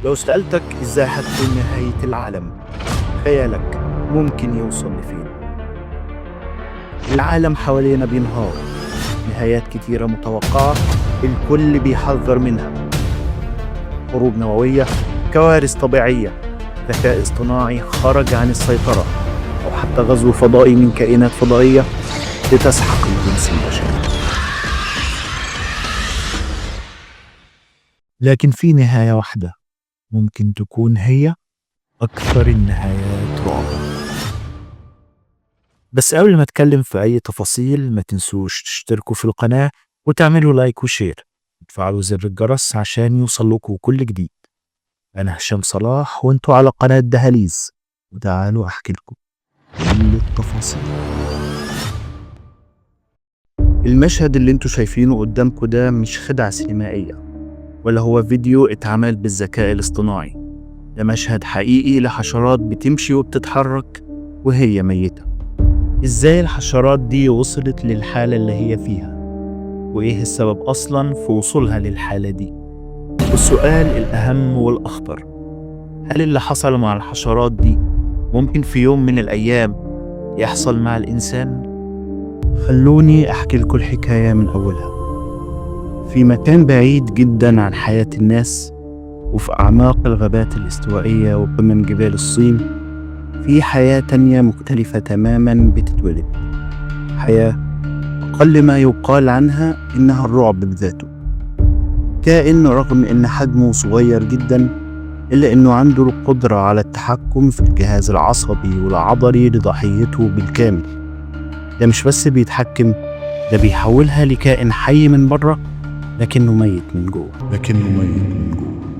لو سألتك إزاي هتكون نهاية العالم، خيالك ممكن يوصل لفين؟ العالم حوالينا بينهار، نهايات كتيرة متوقعة الكل بيحذر منها، حروب نووية، كوارث طبيعية، ذكاء اصطناعي خرج عن السيطرة، أو حتى غزو فضائي من كائنات فضائية لتسحق الجنس البشري. لكن في نهاية واحدة ممكن تكون هي أكثر النهايات رعبا. بس قبل ما أتكلم في أي تفاصيل، ما تنسوش تشتركوا في القناة وتعملوا like و share وتفعلوا زر الجرس عشان يوصل لكم كل جديد. أنا هشام صلاح وانتوا على قناة دهاليز، وتعالوا أحكي لكم كل التفاصيل. المشهد اللي انتوا شايفينه قدامكم ده مش خدعة سينمائية ولا هو فيديو اتعمل بالذكاء الاصطناعي، ده مشهد حقيقي لحشرات بتمشي وبتتحرك وهي ميتة. ازاي الحشرات دي وصلت للحالة اللي هي فيها؟ وإيه السبب أصلا في وصولها للحالة دي؟ والسؤال الأهم والأخطر، هل اللي حصل مع الحشرات دي ممكن في يوم من الأيام يحصل مع الإنسان؟ خلوني أحكي لكم الحكاية من أولها. في مكان بعيد جدا عن حياة الناس، وفي أعماق الغابات الاستوائية وقمم جبال الصين، في حياة تانية مختلفة تماما بتتولد، حياة أقل ما يقال عنها إنها الرعب بذاته. كائن رغم إن حجمه صغير جدا إلا إنه عنده القدرة على التحكم في الجهاز العصبي والعضلي لضحيته بالكامل. ده مش بس بيتحكم، ده بيحولها لكائن حي من بره لكنه ميت من جوه. لكنه ميت من جوه.